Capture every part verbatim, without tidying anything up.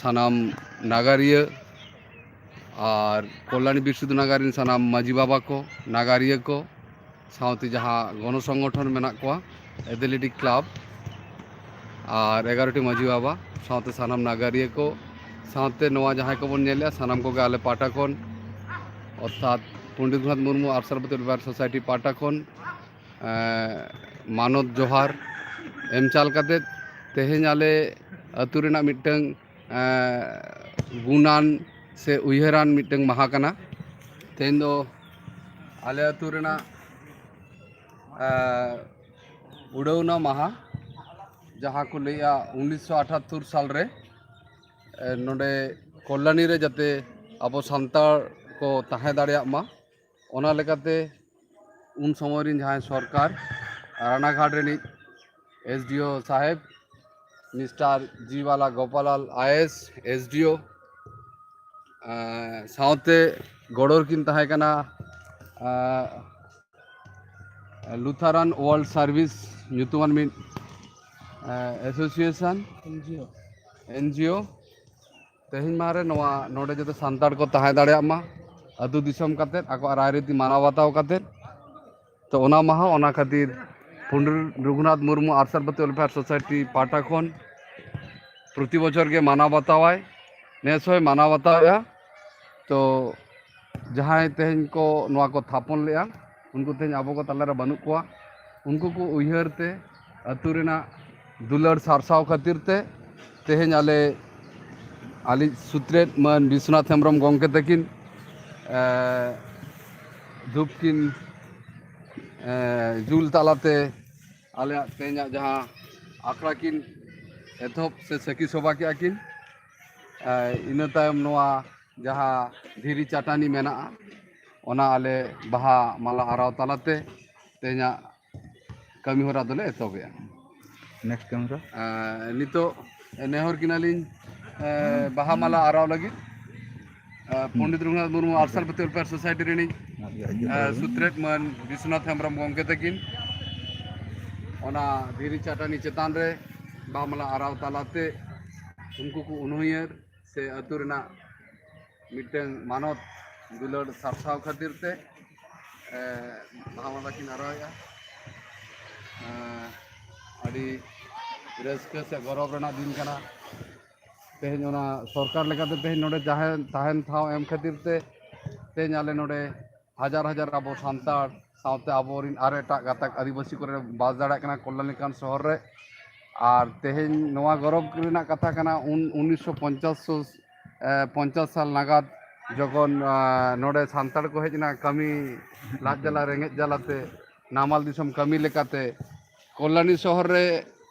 ᱥᱟᱱᱟᱢ ᱱᱟᱜᱟᱨᱤᱭᱟᱹ ᱟᱨ ᱠᱚᱞᱞᱟᱱᱤ ᱵᱤᱨ ᱥᱤᱫᱷᱩ ᱱᱟᱜᱟᱨ ᱨᱮᱱ ᱥᱟᱱᱟᱢ ᱢᱟᱹᱡᱷᱤ ᱵᱟᱵᱟ ᱠᱚ, ᱱᱟᱜᱟᱨᱤᱭᱟᱹ ᱠᱚ, ᱥᱟᱶᱛᱮ ᱡᱟᱦᱟᱸ ᱜᱚᱱᱚ ᱥᱚᱝᱜᱚᱴᱷᱚᱱ ᱢᱮᱱᱟᱜ ᱠᱚᱣᱟ, ᱮᱛᱷᱞᱮᱴᱤᱠ ᱠᱞᱟᱵᱽ ᱟᱨ ᱮᱜᱟᱨᱚ ᱴᱤ ᱢᱟᱹᱡᱷᱤ ᱵᱟᱵᱟ, ᱥᱟᱶᱛᱮ ᱥᱟᱱᱟᱢ ᱱᱟᱜᱟᱨᱤᱭᱟᱹ ᱠᱚ, ᱥᱟᱶᱛᱮ ᱱᱚᱣᱟ ᱡᱟᱦᱟᱸᱭ ᱠᱚᱵᱚᱱ ᱧᱮᱞᱮᱜᱼᱟ, ᱥᱟᱱᱟᱢ ᱠᱚᱜᱮ ᱟᱞᱮ ᱯᱟᱦᱴᱟ ᱠᱷᱚᱱ, ᱚᱨᱛᱷᱟᱛ ᱯᱚᱱᱰᱤᱛ ᱨᱚᱜᱷᱩᱱᱟᱛᱷ ᱢᱩᱨᱢᱩ ᱟᱨᱴᱥ ᱟᱨ ᱵᱟᱹᱛᱤ ᱣᱮᱞᱯᱷᱮᱭᱟᱨ ᱥᱳᱥᱟᱭᱴᱤ ᱯᱟᱦᱴᱟ ᱠᱷᱚᱱ, ᱮᱸ, ᱢᱟᱱᱚᱛ ᱡᱚᱦᱟᱨ ᱮᱢ ᱪᱟᱞ ᱠᱟᱛᱮ, ᱛᱮᱦᱮᱧ ᱟᱞᱮ ᱟᱹᱛᱩ ᱨᱮᱱᱟᱜ ᱢᱤᱫᱴᱟᱝ, ᱮᱸ, ᱜᱩᱱᱟᱱ ᱥᱮ ᱩᱭᱦᱟᱹᱨᱟᱱ ᱢᱤᱫᱴᱟᱝ ᱢᱟᱦᱟ ᱠᱟᱱᱟ᱾ ᱛᱮᱦᱮᱧ ᱫᱚ ᱟᱞᱮ ᱟᱹᱛᱩ ᱨᱮᱱᱟᱜ, ᱮᱸ, ᱩᱰᱟᱹᱣᱱᱟ ᱢᱟᱦᱟ, ᱡᱟᱦᱟᱸ ᱠᱚ ᱞᱟᱹᱭᱟ ᱩᱱᱤᱥᱥᱚ ᱟᱴᱷᱟᱛᱛᱳᱨ ᱥᱟᱞ ᱨᱮ, ᱮᱸ, ᱱᱚᱰᱮ ᱠᱚᱞᱞᱟᱱᱤ ᱨᱮ ᱡᱟᱛᱮ ᱟᱵᱚ ᱥᱟᱱᱛᱟᱲ ᱠᱚ ᱛᱟᱦᱮᱸ ᱫᱟᱲᱮᱭᱟᱜ ᱢᱟ, ᱚᱱᱟ ᱞᱮᱠᱟᱛᱮ ᱩᱱ ᱥᱚᱢᱚᱭ ᱨᱮᱱ ᱡᱟᱦᱟᱸᱭ ᱥᱚᱨᱠᱟᱨ, ᱨᱟᱱᱟᱜᱷᱟᱴ ᱨᱤᱱᱤᱡ ᱮᱥ ᱰᱤ ᱳ ᱥᱟᱦᱮᱵᱽ, ᱢᱤᱥᱴᱟᱨ ᱡᱤ ᱵᱟᱞᱟ ᱜᱳᱯᱟᱞᱟᱞ ᱟᱭ ᱮ ᱮᱥ, ᱮᱥ ᱰᱤ ᱳ, ᱮᱸ, ᱥᱟᱶᱛᱮ ᱜᱚᱲᱚ ᱨᱮᱠᱤᱱ ᱛᱟᱦᱮᱸ ᱠᱟᱱᱟ, ᱮᱸ, ᱞᱩᱛᱷᱟᱨᱟᱱ ᱣᱟᱨᱞᱰ ᱥᱟᱨᱵᱷᱤᱥ ᱧᱩᱛᱩᱢᱟᱱ ᱢᱤᱫ, ᱮᱸ, ᱮᱥᱳᱥᱤᱭᱮᱥᱚᱱ, ᱮᱱ ᱡᱤ ᱳ᱾ ᱮᱱ ᱡᱤ ᱳ᱾ ᱛᱮᱦᱮᱧ ᱢᱟᱦᱟ ᱨᱮ ᱱᱚᱣᱟ ᱱᱚᱰᱮ ᱡᱟᱛᱮ ᱥᱟᱱᱛᱟᱲ ᱠᱚ ᱛᱟᱦᱮᱸ ᱫᱟᱲᱮᱭᱟᱜ ᱢᱟ, ᱟᱹᱛᱩ ᱫᱤᱥᱚᱢ ᱠᱟᱛᱮᱫ, ᱟᱠᱚᱣᱟᱜ ᱨᱟᱭᱨᱤᱛᱤ ᱢᱟᱱᱟᱣ ᱵᱟᱛᱟᱣ ᱠᱟᱛᱮᱫ᱾ ᱛᱚ, ᱚᱱᱟ ᱢᱟᱦᱟ, ᱚᱱᱟ ᱠᱷᱟᱹᱛᱤᱨ ᱯᱚᱱᱰᱤᱛ ᱨᱚᱜᱷᱩᱱᱟᱛᱷ ᱢᱩᱨᱢᱩ ᱟᱨᱴᱥ ᱟᱨ ᱵᱟᱹᱛᱤ ᱣᱮᱞᱯᱷᱮᱭᱟᱨ ᱥᱳᱥᱟᱭᱴᱤ ᱯᱟᱦᱴᱟ ᱠᱷᱚᱱ ᱯᱨᱚᱛᱤ ᱵᱚᱪᱷᱚᱨ ᱜᱮ ᱢᱟᱱᱟᱣ ᱵᱟᱛᱟᱣᱟᱭ᱾ ᱱᱮᱥ ᱦᱚᱸᱭ ᱢᱟᱱᱟᱣ ᱵᱟᱛᱟᱣᱮᱫᱼᱟ᱾ ᱛᱚ, ᱡᱟᱦᱟᱸᱭ ᱛᱮᱦᱮᱧ ᱠᱚ ᱱᱚᱣᱟ ᱠᱚ ᱛᱷᱟᱯᱚᱱ ᱞᱮᱫᱼᱟ, ᱩᱱᱠᱩ ᱛᱮᱦᱮᱧ ᱟᱵᱚ ᱠᱚ ᱛᱟᱞᱟᱨᱮ ᱵᱟᱹᱱᱩᱜ ᱠᱚᱣᱟ᱾ ᱩᱱᱠᱩ ᱠᱚ ᱩᱭᱦᱟᱹᱨ ᱛᱮ, ᱟᱹᱛᱩ ᱨᱮᱱᱟᱜ ᱫᱩᱞᱟᱹᱲ ᱥᱟᱨᱥᱟᱣ ᱠᱷᱟᱹᱛᱤᱨ ᱛᱮ ᱛᱮᱦᱮᱧ ᱟᱞᱮ, ᱟᱞᱮ ᱥᱩᱛᱨᱮᱛ ᱢᱟᱹᱱ ᱵᱤᱥᱣᱚᱱᱟᱛᱷ ᱦᱮᱢᱵᱨᱚᱢ ᱜᱚᱢᱠᱮ ᱛᱟᱹᱠᱤᱱ, ᱮ, ᱫᱷᱩᱯ ᱠᱤᱱ, ᱮ, ᱡᱩᱞ ᱛᱟᱞᱟᱛᱮ ᱟᱞᱮᱭᱟᱜ ᱛᱮᱦᱮᱧᱟᱜ ᱡᱟᱦᱟᱸ ᱟᱠᱷᱲᱟ ᱠᱤᱱ ᱮᱛᱚᱦᱚᱵ ᱥᱮ ᱥᱟᱹᱠᱷᱤ ᱥᱚᱵᱷᱟ ᱠᱮᱜᱼᱟ ᱠᱤᱱ᱾ ᱮ, ᱤᱱᱟᱹ ᱛᱟᱭᱚᱢ ᱱᱚᱣᱟ ᱡᱟᱦᱟᱸ ᱫᱷᱤᱨᱤ ᱪᱟᱹᱴᱟᱹᱱᱤ ᱢᱮᱱᱟᱜᱼᱟ, ᱚᱱᱟ ᱟᱞᱮ ᱵᱟᱦᱟ ᱢᱟᱞᱟ ᱟᱨᱟᱣ ᱛᱟᱞᱟᱛᱮ ᱛᱮᱦᱮᱧᱟᱜ ᱠᱟᱹᱢᱤ ᱦᱚᱨᱟ ᱫᱚᱞᱮ ᱮᱛᱚᱦᱚᱵᱮᱜᱼᱟ᱾ ᱱᱮᱠᱥᱴ ᱠᱟᱹᱢᱤ ᱫᱚ? ᱮ, ᱱᱤᱛᱚᱜ ᱱᱮᱦᱚᱨ ᱠᱤᱱᱟᱞᱤᱧ, ᱮ, ᱵᱟᱦᱟ ᱢᱟᱞᱟ ᱟᱨᱟᱣ ᱞᱟᱹᱜᱤᱫ, ᱮ, ᱯᱚᱱᱰᱤᱛ ᱨᱚᱜᱷᱩᱱᱟᱛᱷ ᱢᱩᱨᱢᱩ ᱟᱨᱴᱥ ᱟᱨ ᱵᱟᱹᱛᱤ ᱣᱮᱞᱯᱷᱮᱭᱟᱨ ᱥᱳᱥᱟᱭᱴᱤ ᱨᱤᱱᱤᱡ, ᱮ, ᱥᱩᱛᱨᱮᱛ ᱢᱟᱹᱱ ᱵᱤᱥᱣᱚᱱᱟᱛᱷ ᱦᱮᱢᱵᱨᱚᱢ ᱜᱚᱢᱠᱮ ᱛᱟᱹᱠᱤᱱ ᱚᱱᱟ ᱫᱷᱤᱨᱤ ᱪᱟᱹᱴᱟᱹᱱᱤ ᱪᱮᱛᱟᱱ ᱨᱮ ᱵᱟᱦᱟ ᱢᱟᱞᱟ ᱟᱨᱟᱣ ᱛᱟᱞᱟᱛᱮ ᱩᱱᱠᱩ ᱠᱚ ᱩᱱᱩᱭᱦᱟᱹᱨ ᱥᱮ ᱟᱹᱛᱩ ᱨᱮᱱᱟᱜ ᱢᱤᱫᱴᱟᱝ ᱢᱟᱱᱚᱛ ᱫᱩᱞᱟᱹᱲ ᱥᱟᱨᱥᱟᱣ ᱠᱷᱟᱹᱛᱤᱨ ᱛᱮ, ᱮ, ᱵᱟᱦᱟ ᱢᱟᱞᱟ ᱠᱤᱱ ᱟᱨᱟᱣᱮᱫᱼᱟ᱾ ᱮ, ᱟᱹᱰᱤ ᱨᱟᱹᱥᱠᱟᱹ ᱥᱮ ᱜᱚᱨᱚᱵᱽ ᱨᱮᱱᱟᱜ ᱫᱤᱱ ᱠᱟᱱᱟ᱾ ᱛᱮᱦᱮᱧ ᱚᱱᱟ ᱥᱚᱨᱠᱟᱨ ᱞᱮᱠᱟᱛᱮ ᱛᱮᱦᱮᱧ ᱱᱚᱰᱮ ᱡᱟᱦᱮᱨ ᱛᱟᱦᱮᱱ ᱴᱷᱟᱶ ᱮᱢ ᱠᱷᱟᱹᱛᱤᱨ ᱛᱮ ᱛᱮᱦᱮᱧ ᱟᱞᱮ ᱱᱚᱰᱮ ᱦᱟᱡᱟᱨ ᱦᱟᱡᱟᱨ ᱟᱵᱚ ᱥᱟᱱᱛᱟᱲ ᱥᱟᱶᱛᱮ ᱟᱵᱚᱨᱮᱱ ᱟᱨ ᱮᱴᱟᱜ ᱜᱟᱛᱟᱠ ᱟᱹᱫᱤᱵᱟᱹᱥᱤ ᱠᱚᱨᱮ ᱵᱟᱥ ᱫᱟᱲᱮᱭᱟᱜ ᱠᱟᱱᱟ ᱠᱚᱞᱭᱟᱱᱤᱠᱟᱱ ᱥᱚᱦᱚᱨ ᱨᱮ᱾ ᱟᱨ ᱛᱮᱦᱮᱧ ᱱᱚᱣᱟ ᱜᱚᱨᱚᱵᱽ ᱨᱮᱱᱟᱜ ᱠᱟᱛᱷᱟ ᱠᱟᱱᱟ, ᱩᱱ ᱩᱱᱤᱥᱥᱚ ᱯᱚᱧᱪᱟᱥ ᱥᱚ, ᱮ, ᱯᱚᱧᱪᱟᱥ ᱥᱟᱞ ᱱᱟᱜᱟᱫ ᱡᱚᱠᱷᱚᱱ, ᱟ, ᱱᱚᱰᱮ ᱥᱟᱱᱛᱟᱲ ᱠᱚ ᱦᱮᱡ ᱮᱱᱟ ᱠᱟᱹᱢᱤ, ᱞᱟᱡ ᱡᱟᱞᱟ ᱨᱮᱸᱜᱮᱡ ᱡᱟᱞᱟᱛᱮ ᱱᱟᱢᱟᱞ ᱫᱤᱥᱚᱢ ᱠᱟᱹᱢᱤ ᱞᱮᱠᱟᱛᱮ, ᱠᱚᱞᱭᱟᱱᱤ ᱥᱚᱦᱚᱨ ᱨᱮ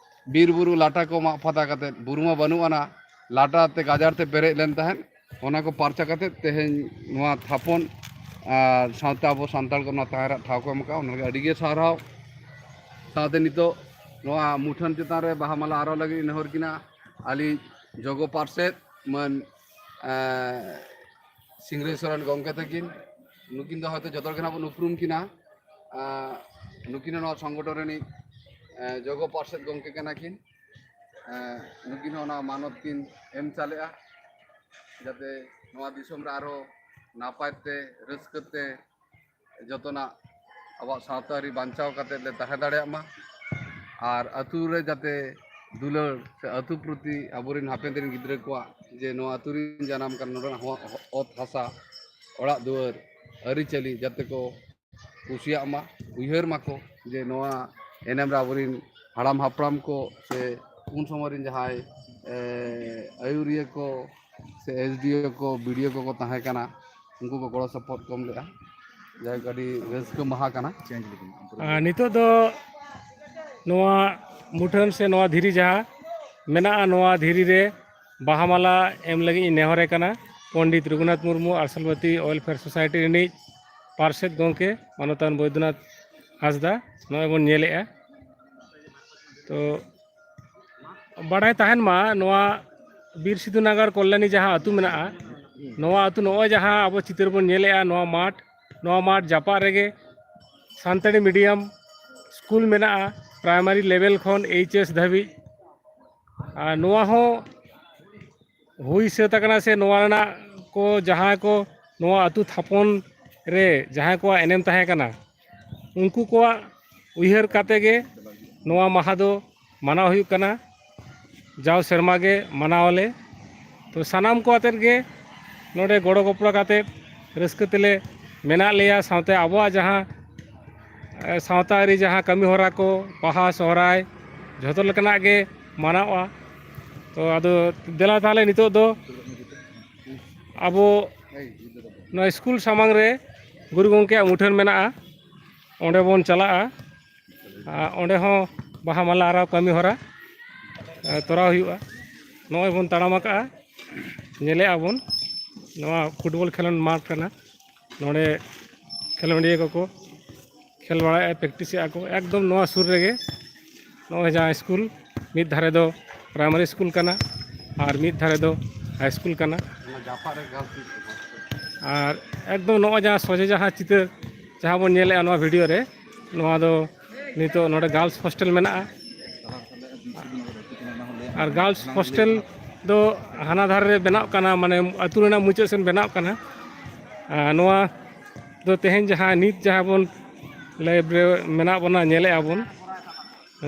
ᱵᱤᱨ ᱵᱩᱨᱩ ᱞᱟᱴᱟ ᱠᱚ ᱢᱟᱜ ᱯᱷᱟᱫᱟ ᱠᱟᱛᱮ, ᱵᱩᱨᱩ ᱢᱟ ᱵᱟᱹᱱᱩᱜ ᱟᱱᱟ, ᱞᱟᱴᱟ ᱛᱮ ᱜᱟᱡᱟᱲ ᱛᱮ ᱯᱮᱨᱮᱡ ᱞᱮᱱ ᱛᱟᱦᱮᱸᱫ, ᱚᱱᱟ ᱠᱚ ᱯᱟᱨᱪᱟ ᱠᱟᱛᱮ ᱛᱮᱦᱮᱧ ᱱᱚᱣᱟ ᱛᱷᱟᱯᱚᱱ ᱟᱨ ᱥᱟᱶᱛᱮ ᱟᱵᱚ ᱥᱟᱱᱛᱟᱲ ᱠᱚ ᱱᱚᱣᱟ ᱛᱟᱦᱮᱸ ᱨᱮᱭᱟᱜ ᱴᱷᱟᱶ ᱠᱚ ᱮᱢ ᱟᱠᱟᱫᱼᱟ, ᱚᱱᱟ ᱞᱟᱹᱜᱤᱫ ᱟᱹᱰᱤ ᱜᱮ ᱥᱟᱨᱦᱟᱣ᱾ ᱥᱟᱶᱛᱮ ᱱᱤᱛᱚᱜ ᱱᱚᱣᱟ ᱢᱩᱴᱷᱟᱹᱱ ᱪᱮᱛᱟᱱ ᱨᱮ ᱵᱟᱦᱟ ᱢᱟᱞᱟ ᱟᱨᱟᱣ ᱞᱟᱹᱜᱤᱫ ᱱᱮᱦᱚᱨ ᱠᱤᱱᱟ ᱟᱹᱞᱤᱧ ᱡᱚᱜᱚ ᱯᱟᱨᱥᱮᱫ ᱢᱟᱹᱱ, ᱮ, ᱥᱤᱝᱨᱟᱹᱭ ᱥᱚᱨᱮᱱ ᱜᱚᱢᱠᱮ ᱛᱟᱹᱠᱤᱱ᱾ ᱱᱩᱠᱤᱱ ᱫᱚ ᱦᱚᱭᱛᱳ ᱡᱚᱛᱚ ᱦᱚᱲ ᱜᱮ ᱱᱟᱜ ᱵᱚᱱ ᱩᱯᱨᱩᱢ ᱠᱤᱱᱟ᱾ ᱮ, ᱱᱩᱠᱤᱱ ᱦᱚᱸ ᱱᱚᱣᱟ ᱥᱚᱝᱜᱚᱴᱷᱚᱱ ᱨᱤᱱᱤᱡ, ᱮ, ᱡᱚᱜᱚ ᱯᱟᱨᱥᱮᱫ ᱜᱚᱢᱠᱮ ᱠᱟᱱᱟ ᱠᱤᱱ᱾ ᱮ, ᱱᱩᱠᱤᱱ ᱦᱚᱸ ᱚᱱᱟ ᱢᱟᱱᱚᱛ ᱠᱤᱱ ᱮᱢ ᱪᱟᱞᱮᱜᱼᱟ, ᱡᱟᱛᱮ ᱱᱚᱣᱟ ᱫᱤᱥᱚᱢ ᱨᱮ ᱟᱨᱦᱚᱸ ᱱᱟᱯᱟᱭ ᱛᱮ, ᱨᱟᱹᱥᱠᱟᱹ ᱛᱮ, ᱡᱚᱛᱚᱱᱟᱜ ᱟᱵᱚᱣᱟᱜ ᱥᱟᱶᱛᱟ ᱟᱹᱨᱤ ᱵᱟᱧᱪᱟᱣ ᱠᱟᱛᱮ ᱞᱮ ᱛᱟᱦᱮᱸ ᱫᱟᱲᱮᱭᱟᱜ ᱢᱟ᱾ ᱟᱨ ᱟᱹᱛᱩ ᱨᱮ ᱡᱟᱛᱮ ᱫᱩᱞᱟᱹᱲ ᱥᱮ ᱟᱹᱛᱩ ᱯᱨᱚᱛᱤ ᱟᱵᱚᱨᱮᱱ ᱦᱟᱯᱮᱱ ᱫᱤᱱ ᱜᱤᱫᱽᱨᱟᱹ ᱠᱚᱣᱟᱜ ᱡᱮ ᱱᱚᱣᱟ ᱟᱹᱛᱩ ᱨᱤᱧ ᱡᱟᱱᱟᱢ ᱠᱟᱱᱟ, ᱱᱚᱰᱮᱱᱟᱜ ᱦᱚ-, ᱦᱚ-, ᱚᱛ ᱦᱟᱥᱟ, ᱚᱲᱟᱜ ᱫᱩᱣᱟᱹᱨ, ᱟᱹᱨᱤᱪᱟᱹᱞᱤ ᱡᱟᱛᱮ ᱠᱚ ᱠᱩᱥᱤᱭᱟᱜ ᱢᱟ, ᱩᱭᱦᱟᱹᱨ ᱢᱟᱠᱚ ᱡᱮ ᱱᱚᱣᱟ ᱮᱱᱮᱢ ᱨᱮ ᱟᱵᱚᱨᱮᱱ ᱦᱟᱲᱟᱢ ᱦᱟᱯᱲᱟᱢ ᱠᱚ ᱥᱮ ᱩᱱ ᱥᱚᱢᱚᱭ ᱨᱮᱱ ᱡᱟᱦᱟᱸᱭ, ᱮ, ᱟᱹᱭᱩᱨᱤᱭᱟᱹ ᱠᱚ ᱥᱮ ᱮᱥ ᱰᱤ ᱳ ᱠᱚ, ᱵᱤ ᱰᱤ ᱳ ᱠᱚᱠᱚ ᱛᱟᱦᱮᱸ ᱠᱟᱱᱟ, ᱩᱱᱠᱩ ᱠᱚ ᱜᱚᱲᱚ ᱥᱚᱯᱚᱦᱚᱫ ᱠᱚ ᱮᱢ ᱞᱮᱫᱼᱟ᱾ ᱡᱟᱭᱦᱳᱠ, ᱟᱹᱰᱤ ᱨᱟᱹᱥᱠᱟᱹ ᱢᱟᱦᱟ ᱠᱟᱱᱟ᱾ ᱟᱨ ᱱᱤᱛᱚᱜ ᱫᱚ ᱱᱚᱣᱟ ᱢᱩᱴᱷᱟᱹᱱ ᱥᱮ ᱱᱚᱣᱟ ᱫᱷᱤᱨᱤ ᱡᱟᱦᱟᱸ ᱢᱮᱱᱟᱜᱼᱟ, ᱱᱚᱣᱟ ᱫᱷᱤᱨᱤ ᱨᱮ ᱵᱟᱦᱟ ᱢᱟᱞᱟ ᱮᱢ ᱞᱟᱹᱜᱤᱫ ᱤᱧ ᱱᱮᱦᱚᱨᱮ ᱠᱟᱱᱟ ᱯᱚᱱᱰᱤᱛ ᱨᱚᱜᱷᱩᱱᱟᱛᱷ ᱢᱩᱨᱢᱩ ᱟᱨᱥᱟᱞᱵᱟᱛᱤ ᱳᱭᱮᱞᱯᱷᱮᱭᱟᱨ ᱥᱳᱥᱟᱭᱴᱤ ᱨᱤᱱᱤᱡ ᱯᱟᱨᱥᱮᱛ ᱜᱚᱢᱠᱮ ᱢᱟᱱᱚᱛᱟᱱ ᱵᱳᱭᱫᱚᱱᱟᱛᱷ ᱦᱟᱸᱥᱫᱟ᱾ ᱱᱚᱜᱼᱚᱭ ᱵᱚᱱ ᱧᱮᱞᱮᱜᱼᱟ᱾ ᱛᱚ ᱵᱟᱲᱟᱭ ᱛᱟᱦᱮᱱ ᱢᱟ, ᱱᱚᱣᱟ ᱵᱤᱨ ᱥᱤᱫᱩ ᱱᱟᱜᱟᱨ ᱠᱚᱞᱭᱟᱱᱤ ᱡᱟᱦᱟᱸ ᱟᱹᱛᱩ ᱢᱮᱱᱟᱜᱼᱟ, ᱱᱚᱣᱟ ᱟᱹᱛᱩ ᱱᱚᱜᱼᱚᱭ ᱡᱟᱦᱟᱸ ᱟᱵᱚ ᱪᱤᱛᱟᱹᱨ ᱵᱚᱱ ᱧᱮᱞᱮᱜᱼᱟ, ᱱᱚᱣᱟ ᱢᱟᱴᱷ, ᱱᱚᱣᱟ ᱢᱟᱴᱷ ᱡᱟᱯᱟᱜ ᱨᱮᱜᱮ ᱥᱟᱱᱛᱟᱲᱤ ᱢᱤᱰᱤᱭᱟᱢ ᱥᱠᱩᱞ ᱢᱮᱱᱟᱜᱼᱟ, ᱯᱨᱟᱭᱢᱟᱨᱤ ᱞᱮᱵᱮᱞ ᱠᱷᱚᱱ ᱮᱭᱤᱪ ᱮᱥ ᱫᱷᱟᱹᱵᱤᱡ᱾ ᱟᱨ ᱱᱚᱣᱟ ᱦᱚᱸ ᱦᱩᱭ ᱥᱟᱹᱛ ᱟᱠᱟᱱᱟ, ᱥᱮ ᱱᱚᱣᱟ ᱨᱮᱱᱟᱜ ᱠᱚ ᱡᱟᱦᱟᱸᱭ ᱠᱚ ᱱᱚᱣᱟ ᱟᱹᱛᱩ ᱛᱷᱟᱯᱚᱱ ᱨᱮ ᱡᱟᱦᱟᱸᱭ ᱠᱚᱣᱟᱜ ᱮᱱᱮᱢ ᱛᱟᱦᱮᱸ ᱠᱟᱱᱟ, ᱩᱱᱠᱩ ᱠᱚᱣᱟᱜ ᱩᱭᱦᱟᱹᱨ ᱠᱟᱛᱮ ᱜᱮ ᱱᱚᱣᱟ ᱢᱟᱦᱟ ᱫᱚ ᱢᱟᱱᱟᱣ ᱦᱩᱭᱩᱜ ᱠᱟᱱᱟ᱾ ᱡᱟᱣ ᱥᱮᱨᱢᱟ ᱜᱮ ᱢᱟᱱᱟᱣ ᱟᱞᱮ᱾ ᱛᱚ ᱥᱟᱱᱟᱢ ᱠᱚ ᱟᱛᱮᱫ ᱜᱮ ᱱᱚᱰᱮ ᱜᱚᱲᱚ ᱜᱚᱯᱚᱲᱚ ᱠᱟᱛᱮᱫ ᱨᱟᱹᱥᱠᱟᱹ ᱛᱮᱞᱮ ᱢᱮᱱᱟᱜ ᱞᱮᱭᱟ᱾ ᱥᱟᱶᱛᱮ ᱟᱵᱚᱣᱟᱜ ᱡᱟᱦᱟᱸ ᱥᱟᱶᱛᱟ ᱟᱹᱨᱤ ᱡᱟᱦᱟᱸ ᱠᱟᱹᱢᱤ ᱦᱚᱨᱟ ᱠᱚ, ᱵᱟᱦᱟ, ᱥᱚᱦᱨᱟᱭ, ᱡᱷᱚᱛᱚ ᱞᱮᱠᱟᱱᱟᱜ ᱜᱮ ᱢᱟᱱᱟᱣᱚᱜᱼᱟ᱾ ᱛᱚ ᱟᱫᱚ ᱫᱮᱞᱟ ᱛᱟᱦᱚᱞᱮ ᱱᱤᱛᱚᱜ ᱫᱚ ᱟᱵᱚ ᱱᱚᱣᱟ ᱥᱠᱩᱞ ᱥᱟᱢᱟᱝ ᱨᱮ ᱜᱩᱨᱩ ᱜᱚᱢᱠᱮᱭᱟᱜ ᱢᱩᱴᱷᱟᱹᱱ ᱢᱮᱱᱟᱜᱼᱟ, ᱚᱸᱰᱮ ᱵᱚᱱ ᱪᱟᱞᱟᱜᱼᱟ᱾ ᱟᱨ ᱚᱸᱰᱮ ᱦᱚᱸ ᱵᱟᱦᱟ ᱢᱟᱞᱟ ᱟᱨᱟᱣ ᱠᱟᱹᱢᱤ ᱦᱚᱨᱟ ᱛᱚᱨᱟᱣ ᱦᱩᱭᱩᱜᱼᱟ᱾ ᱱᱚᱜᱼᱚᱭ ᱵᱚᱱ ᱛᱟᱲᱟᱢ ᱟᱠᱟᱜᱼᱟ, ᱧᱮᱞᱮᱜᱼᱟ ᱵᱚᱱ, ᱱᱚᱣᱟ ᱯᱷᱩᱴᱵᱚᱞ ᱠᱷᱮᱞᱳᱸᱰ ᱢᱟᱴᱷ ᱠᱟᱱᱟ᱾ ᱱᱚᱰᱮ ᱠᱷᱮᱞᱳᱸᱰᱤᱭᱟᱹ ᱠᱚᱠᱚ ᱠᱷᱮᱞ ᱵᱟᱲᱟᱭᱮᱫᱼᱟ, ᱯᱨᱮᱠᱴᱤᱥᱮᱫᱼᱟ ᱠᱚ᱾ ᱮᱠᱫᱚᱢ ᱱᱚᱣᱟ ᱥᱩᱨ ᱨᱮᱜᱮ ᱱᱚᱜᱼᱚᱭ ᱡᱟᱦᱟᱸ ᱥᱠᱩᱞ, ᱢᱤᱫ ᱫᱷᱟᱨᱮ ᱫᱚ ᱯᱨᱟᱭᱢᱟᱨᱤ ᱥᱠᱩᱞ ᱠᱟᱱᱟ ᱟᱨ ᱢᱤᱫ ᱫᱷᱟᱨᱮ ᱫᱚ ᱦᱟᱭ ᱥᱠᱩᱞ ᱠᱟᱱᱟ᱾ ᱟᱨ ᱮᱠᱫᱚᱢ ᱱᱚᱜᱼᱚᱭ ᱡᱟᱦᱟᱸ ᱥᱚᱡᱷᱮ ᱡᱟᱦᱟᱸ ᱪᱤᱛᱟᱹᱨ ᱡᱟᱦᱟᱸ ᱵᱚᱱ ᱧᱮᱞᱮᱫᱼᱟ ᱱᱚᱣᱟ ᱵᱷᱤᱰᱤᱭᱳ ᱨᱮ, ᱱᱚᱣᱟ ᱫᱚ ᱱᱤᱛᱚᱜ ᱱᱚᱰᱮ ᱜᱟᱨᱞᱥ ᱦᱳᱥᱴᱮᱞ ᱢᱮᱱᱟᱜᱼᱟ᱾ ᱟᱨ ᱜᱟᱨᱞᱥ ᱦᱳᱥᱴᱮᱞ ᱫᱚ ᱦᱟᱱᱟ ᱫᱷᱟᱨᱮ ᱨᱮ ᱵᱮᱱᱟᱜ ᱠᱟᱱᱟ, ᱢᱟᱱᱮ ᱟᱹᱛᱩ ᱨᱮᱱᱟᱜ ᱢᱩᱪᱟᱹᱫ ᱥᱮᱱ ᱵᱮᱱᱟᱜ ᱠᱟᱱᱟ᱾ ᱟᱨ ᱱᱚᱣᱟ ᱫᱚ ᱛᱮᱦᱮᱧ ᱡᱟᱦᱟᱸ ᱱᱤᱛ ᱡᱟᱦᱟᱸ ᱵᱚᱱ ᱞᱟᱭᱤᱵᱷ ᱨᱮ ᱢᱮᱱᱟᱜ ᱵᱚᱱᱟ, ᱧᱮᱞᱮᱫᱼᱟ ᱵᱚᱱ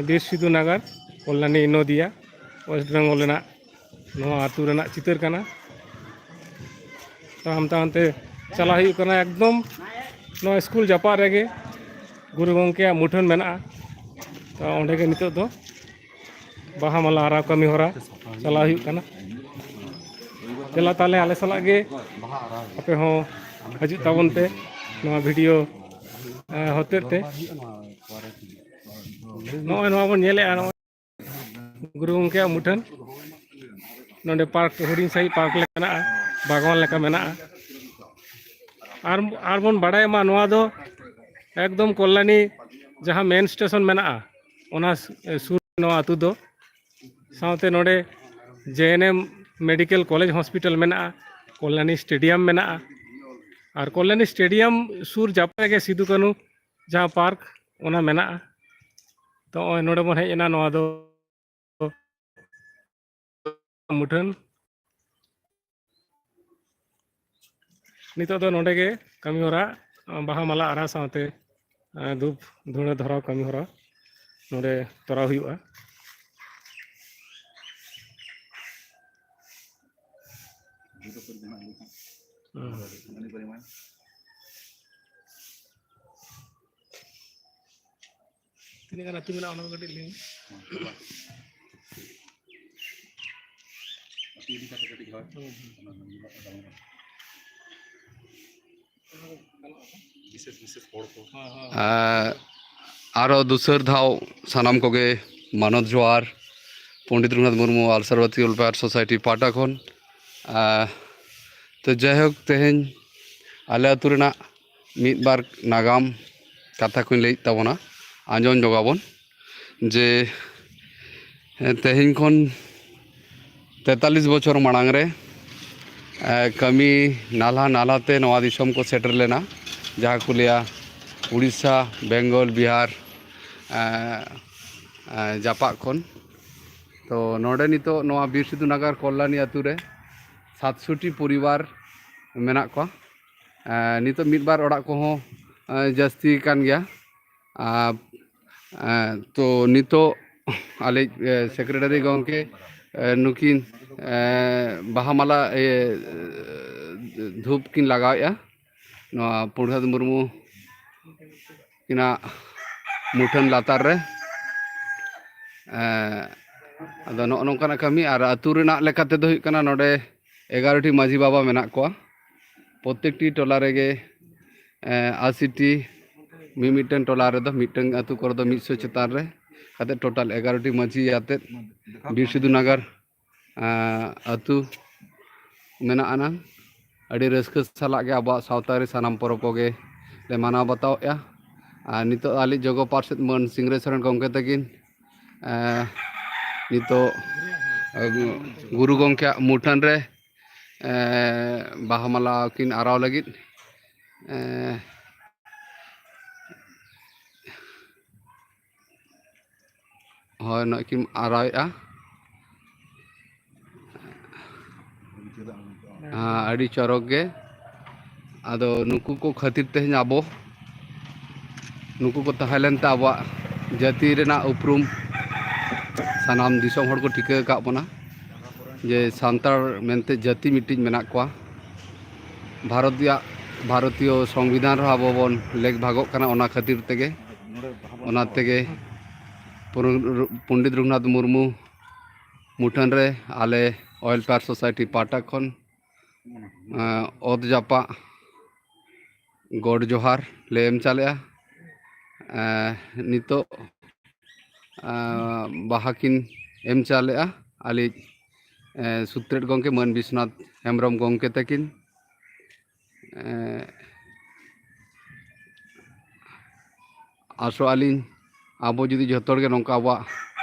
ᱵᱤᱨ ᱥᱤᱫᱷᱩ ᱱᱟᱜᱟᱨ, ᱠᱚᱞᱞᱟᱱᱤ ᱱᱚᱫᱤᱭᱟ, ᱳᱭᱮᱥᱴ ᱵᱮᱝᱜᱚᱞ ᱨᱮᱱᱟᱜ ᱱᱚᱣᱟ ᱟᱹᱛᱩ ᱨᱮᱱᱟᱜ ᱪᱤᱛᱟᱹᱨ ᱠᱟᱱᱟ᱾ ᱛᱟᱲᱟᱢ ᱛᱟᱲᱟᱢ ᱛᱮ ᱪᱟᱞᱟᱜ ᱦᱩᱭᱩᱜ ᱠᱟᱱᱟ᱾ ᱮᱠᱫᱚᱢ ᱱᱚᱣᱟ ᱥᱠᱩᱞ ᱡᱟᱯᱟᱜ ᱨᱮᱜᱮ ᱜᱩᱨᱩ ᱜᱚᱢᱠᱮᱭᱟᱜ ᱢᱩᱴᱷᱟᱹᱱ ᱢᱮᱱᱟᱜᱼᱟ᱾ ᱛᱚ ᱚᱸᱰᱮ ᱜᱮ ᱱᱤᱛᱚᱜ ᱫᱚ ᱵᱟᱦᱟ ᱢᱟᱞᱟ ᱟᱨᱟᱣ ᱠᱟᱹᱢᱤ ᱦᱚᱨᱟ ᱪᱟᱞᱟᱣ ᱦᱩᱭᱩᱜ ᱠᱟᱱᱟ᱾ ᱫᱮᱞᱟ ᱛᱟᱦᱞᱮ ᱟᱞᱮ ᱥᱟᱞᱟᱜ ᱜᱮ ᱟᱯᱮ ᱦᱚᱸ ᱦᱤᱡᱩᱜ ᱛᱟᱵᱚᱱ ᱯᱮ ᱱᱚᱣᱟ ᱵᱷᱤᱰᱤᱭᱳ, ᱮ, ᱦᱚᱛᱮᱡ ᱛᱮ᱾ ᱱᱚᱜᱼᱚᱭ ᱱᱚᱣᱟ ᱵᱚᱱ ᱧᱮᱞᱮᱫᱼᱟ, ᱱᱚᱜᱼᱚᱭ ᱜᱩᱨᱩ ᱜᱚᱢᱠᱮᱭᱟᱜ ᱢᱩᱴᱷᱟᱹᱱ᱾ ᱱᱚᱰᱮ ᱯᱟᱨᱠ, ᱦᱩᱰᱤᱧ ᱥᱟᱺᱦᱤᱡ ᱯᱟᱨᱠ ᱞᱮᱠᱟ ᱢᱮᱱᱟᱜᱼᱟ, ᱵᱟᱜᱽᱣᱟᱱ ᱞᱮᱠᱟ ᱢᱮᱱᱟᱜᱼᱟ᱾ ᱟᱨ, ᱟᱨ ᱵᱚᱱ ᱵᱟᱰᱟᱭ ᱢᱟ, ᱱᱚᱣᱟ ᱫᱚ ᱮᱠᱫᱚᱢ ᱠᱚᱞᱞᱟᱱᱤ ᱡᱟᱦᱟᱸ ᱢᱮᱱ ᱥᱴᱮᱥᱚᱱ ᱢᱮᱱᱟᱜᱼᱟ, ᱚᱱᱟ ᱥᱩᱨ ᱱᱚᱣᱟ ᱟᱹᱛᱩ ᱫᱚ᱾ ᱥᱟᱶᱛᱮ ᱱᱚᱰᱮ ᱡᱮ ᱮᱱ ᱮᱢ ᱢᱮᱰᱤᱠᱮᱞ ᱠᱚᱞᱮᱡᱽ ᱦᱚᱥᱯᱤᱴᱟᱞ ᱢᱮᱱᱟᱜᱼᱟ, ᱠᱚᱞᱞᱟᱱᱤ ᱥᱴᱮᱰᱤᱭᱟᱢ ᱢᱮᱱᱟᱜᱼᱟ᱾ ᱟᱨ ᱠᱚᱞᱞᱟᱱᱤ ᱥᱴᱮᱰᱤᱭᱟᱢ ᱥᱩᱨ ᱡᱟᱯᱟᱜ ᱨᱮᱜᱮ ᱥᱤᱫᱩ ᱠᱟᱹᱱᱦᱩ ᱡᱟᱦᱟᱸ ᱯᱟᱨᱠ, ᱚᱱᱟ ᱢᱮᱱᱟᱜᱼᱟ᱾ ᱛᱚ ᱱᱚᱜᱼᱚᱭ ᱱᱚᱰᱮ ᱵᱚᱱ ᱦᱮᱡ ᱮᱱᱟ, ᱱᱚᱣᱟ ᱫᱚ ᱢᱩᱴᱷᱟᱹᱱ᱾ ᱱᱤᱛᱚᱜ ᱫᱚ ᱱᱚᱰᱮ ᱜᱮ ᱠᱟᱹᱢᱤ ᱦᱚᱨᱟ, ᱵᱟᱦᱟ ᱢᱟᱞᱟ ᱟᱨᱟᱣ ᱥᱟᱶᱛᱮ ᱫᱷᱩᱯ ᱫᱷᱩᱬᱟᱹ ᱫᱷᱚᱨᱟᱣ ᱠᱟᱹᱢᱤ ᱦᱚᱨᱟ ᱱᱚᱰᱮ ᱛᱚᱨᱟᱣ ᱦᱩᱭᱩᱜᱼᱟ᱾ ᱛᱤᱱᱟᱹᱜ ᱜᱟᱱ ᱟᱹᱛᱩ ᱢᱮᱱᱟᱜᱼᱟ, ᱚᱱᱟ ᱠᱚ ᱠᱟᱹᱴᱤᱡ ᱞᱟᱹᱭ ᱢᱮ᱾ ᱟᱹᱛᱩ ᱤᱫᱤ ᱠᱟᱛᱮ ᱠᱟᱹᱴᱤᱡ ᱦᱳᱭ᱾ ᱵᱤᱥᱮᱥ ᱵᱤᱥᱮᱥ ᱦᱚᱲ ᱠᱚ᱾ ᱟᱨᱚ ᱫᱩᱥᱟᱹᱨ ᱫᱷᱟᱣ ᱥᱟᱱᱟᱢ ᱠᱚᱜᱮ ᱢᱟᱱᱚᱛ ᱡᱚᱦᱟᱨ, ᱯᱚᱱᱰᱤᱛ ᱨᱚᱜᱷᱩᱱᱟᱛᱷ ᱢᱩᱨᱢᱩ ᱟᱞᱥᱟᱨᱵᱟᱛᱤ ᱣᱮᱞᱯᱷᱮᱭᱟᱨ ᱥᱳᱥᱟᱭᱴᱤ ᱯᱟᱦᱴᱟ ᱠᱷᱚᱱ᱾ ᱛᱚ ᱡᱟᱭᱦᱳᱠ, ᱛᱮᱦᱮᱧ ᱟᱞᱮ ᱟᱹᱛᱩ ᱨᱮᱱᱟᱜ ᱢᱤᱫ ᱵᱟᱨ ᱱᱟᱜᱟᱢ ᱠᱟᱛᱷᱟ ᱠᱚᱧ ᱞᱟᱹᱭᱮᱫ ᱛᱟᱵᱚᱱᱟ, ᱟᱸᱡᱚᱢ ᱧᱚᱜᱟᱵᱚᱱ᱾ ᱡᱮ ᱛᱮᱦᱮᱧ ᱠᱷᱚᱱ ᱛᱮᱛᱟᱞᱤᱥ ᱵᱚᱪᱷᱚᱨ ᱢᱟᱲᱟᱝ ᱨᱮ ᱠᱟᱹᱢᱤ ᱱᱟᱞᱦᱟ ᱱᱟᱞᱦᱟ ᱛᱮ ᱱᱚᱣᱟ ᱫᱤᱥᱚᱢ ᱠᱚ ᱥᱮᱴᱮᱨ ᱞᱮᱱᱟ, ᱡᱟᱦᱟᱸ ᱠᱚ ᱞᱟᱹᱭᱟ ᱩᱲᱤᱥᱥᱟ, ᱵᱮᱝᱜᱚᱞ, ᱵᱤᱦᱟᱨ ᱡᱟᱯᱟᱜ ᱠᱷᱚᱱ᱾ ᱛᱚ ᱱᱚᱰᱮ ᱱᱤᱛᱚᱜ ᱱᱚᱣᱟ ᱵᱤᱨ ᱥᱤᱫᱷᱩ ᱱᱟᱜᱟᱨ ᱠᱚᱞᱞᱟᱱᱤ ᱟᱹᱛᱩ ᱨᱮ ᱥᱟᱛᱥᱚᱴᱤ ᱯᱚᱨᱤᱵᱟᱨ ᱢᱮᱱᱟᱜ ᱠᱚᱣᱟ᱾ ᱱᱤᱛᱚᱜ ᱢᱤᱫ ᱵᱟᱨ ᱚᱲᱟᱜ ᱠᱚᱦᱚᱸ ᱡᱟᱹᱥᱛᱤ ᱠᱟᱱ ᱜᱮᱭᱟ᱾ ᱛᱚ ᱱᱤᱛᱚᱜ ᱟᱞᱮ ᱥᱮᱠᱨᱮᱴᱟᱨᱤ ᱜᱚᱢᱠᱮ ᱱᱩᱠᱤᱱ ᱵᱟᱦᱟ ᱢᱟᱞᱟ ᱫᱷᱩᱯ ᱠᱤᱱ ᱞᱟᱜᱟᱣᱮᱫᱼᱟ ᱱᱚᱣᱟ ᱯᱨᱚᱥᱟᱫᱽ ᱢᱩᱨᱢᱩ ᱠᱤᱱᱟᱜ ᱢᱩᱴᱷᱟᱹᱱ ᱞᱟᱛᱟᱨ ᱨᱮ᱾ ᱟᱫᱚ ᱱᱚᱜᱼᱚ ᱱᱚᱝᱠᱟᱱᱟᱜ ᱠᱟᱹᱢᱤ᱾ ᱟᱨ ᱟᱹᱛᱩ ᱨᱮᱱᱟᱜ ᱞᱮᱠᱟ ᱛᱮᱫᱚ ᱦᱩᱭᱩᱜ ᱠᱟᱱᱟ, ᱱᱚᱰᱮ ᱮᱜᱟᱨᱚ ᱴᱤ ᱢᱟᱹᱡᱷᱤ ᱵᱟᱵᱟ ᱢᱮᱱᱟᱜ ᱠᱚᱣᱟ᱾ ᱯᱨᱚᱛᱮᱠᱴᱤ ᱴᱚᱞᱟ ᱨᱮᱜᱮ ᱟᱥᱤ ᱴᱤ, ᱢᱤᱢᱤᱫᱴᱟᱝ ᱴᱚᱞᱟ ᱨᱮᱫᱚ, ᱢᱤᱫᱴᱟᱝ ᱟᱹᱛᱩ ᱠᱚᱨᱮ ᱫᱚ ᱢᱤᱫ ᱥᱚ ᱪᱮᱛᱟᱱ ᱨᱮ ᱠᱟᱛᱮ, ᱴᱳᱴᱟᱞ ᱮᱜᱟᱨᱚ ᱴᱤ ᱢᱟᱹᱡᱷᱤ ᱟᱛᱮᱫ ᱵᱤᱨ ᱥᱤᱫᱷᱩ ᱱᱟᱜᱟᱨ ᱟᱹᱛᱩ ᱢᱮᱱᱟᱜ ᱟᱱᱟᱝ᱾ ᱟᱹᱰᱤ ᱨᱟᱹᱥᱠᱟᱹ ᱥᱟᱞᱟᱜ ᱜᱮ ᱟᱵᱚᱣᱟᱜ ᱥᱟᱶᱛᱟ ᱨᱮ ᱥᱟᱱᱟᱢ ᱯᱚᱨᱚᱵᱽ ᱠᱚᱜᱮ ᱞᱮ ᱢᱟᱱᱟᱣ ᱵᱟᱛᱟᱣᱮᱫᱼᱟ᱾ ᱟᱨ ᱱᱤᱛᱚᱜ ᱟᱞᱮ ᱡᱚᱜᱚ ᱯᱟᱨᱥᱮᱫ ᱢᱟᱹᱱ ᱥᱤᱝᱨᱟᱹᱭ ᱥᱚᱨᱮᱱ ᱜᱚᱢᱠᱮ ᱛᱟᱹᱠᱤᱱ ᱱᱤᱛᱚᱜ ᱜᱩᱨᱩ ᱜᱚᱢᱠᱮᱭᱟᱜ ᱢᱩᱴᱷᱟᱹᱱ ᱨᱮ ᱵᱟᱦᱟ ᱢᱟᱞᱟ ᱠᱤᱱ ᱟᱨᱟᱣ ᱞᱟᱹᱜᱤᱫ᱾ ᱦᱳᱭ, ᱱᱚᱜᱼᱚᱭ ᱠᱤᱱ ᱟᱨᱟᱣᱮᱫᱼᱟ᱾ ᱦᱮᱸ, ᱟᱹᱰᱤ ᱪᱚᱨᱚᱠ ᱜᱮ᱾ ᱟᱫᱚ ᱱᱩᱠᱩ ᱠᱚ ᱠᱷᱟᱹᱛᱤᱨ ᱛᱮᱦᱮᱧ ᱟᱵᱚ, ᱱᱩᱠᱩ ᱠᱚ ᱛᱟᱦᱮᱸ ᱞᱮᱱᱛᱮ ᱟᱵᱚᱣᱟᱜ ᱡᱟᱹᱛᱤ ᱨᱮᱱᱟᱜ ᱩᱯᱨᱩᱢ ᱥᱟᱱᱟᱢ ᱫᱤᱥᱚᱢ ᱦᱚᱲ ᱠᱚ ᱴᱷᱤᱠᱟᱹ ᱟᱠᱟᱫ ᱵᱚᱱᱟ ᱡᱮ ᱥᱟᱱᱛᱟᱲ ᱢᱮᱱᱛᱮ ᱡᱟᱹᱛᱤ ᱢᱤᱫᱴᱤᱡ ᱢᱮᱱᱟᱜ ᱠᱚᱣᱟ᱾ ᱵᱷᱟᱨᱚᱛ ᱨᱮᱭᱟᱜ, ᱵᱷᱟᱨᱚᱛᱤᱭᱚ ᱥᱚᱝᱵᱤᱫᱷᱟᱱ ᱨᱮᱦᱚᱸ ᱟᱵᱚ ᱵᱚᱱ ᱞᱮᱠ ᱵᱷᱟᱜᱚᱜ ᱠᱟᱱᱟ᱾ ᱚᱱᱟ ᱠᱷᱟᱹᱛᱤᱨ ᱛᱮᱜᱮ, ᱚᱱᱟ ᱛᱮᱜᱮ ᱯᱚᱱᱰᱤᱛ ᱨᱚᱜᱷᱩᱱᱟᱛᱷ ᱢᱩᱨᱢᱩ ᱢᱩᱴᱷᱟᱹᱱ ᱨᱮ ᱟᱞᱮ ᱚᱭᱮᱞᱯᱷᱮᱭᱟᱨ ᱥᱳᱥᱟᱭᱴᱤ ᱯᱟᱦᱴᱟ ᱠᱷᱚᱱ ᱚᱛ ᱡᱟᱯᱟᱜ ᱜᱚᱰ ᱡᱚᱦᱟᱨ ᱞᱮ ᱮᱢ ᱪᱟᱞᱮᱜᱼᱟ᱾ ᱱᱤᱛᱚᱜ ᱵᱟᱦᱟ ᱠᱤᱱ ᱮᱢ ᱪᱟᱞᱮᱜᱼᱟ ᱟᱞᱮ ᱥᱩᱛᱨᱮᱛ ᱜᱚᱢᱠᱮ ᱢᱟᱹᱱ ᱵᱤᱥᱣᱚᱱᱟᱛᱷ ᱦᱮᱢᱵᱨᱚᱢ ᱜᱚᱢᱠᱮ ᱛᱟᱹᱠᱤᱱ᱾ ᱟᱥᱚᱜ ᱟᱹᱞᱤᱧ, ᱟᱵᱚ ᱡᱩᱫᱤ ᱡᱚᱛᱚ ᱦᱚᱲ ᱜᱮ ᱱᱚᱝᱠᱟ ᱟᱵᱚᱣᱟᱜ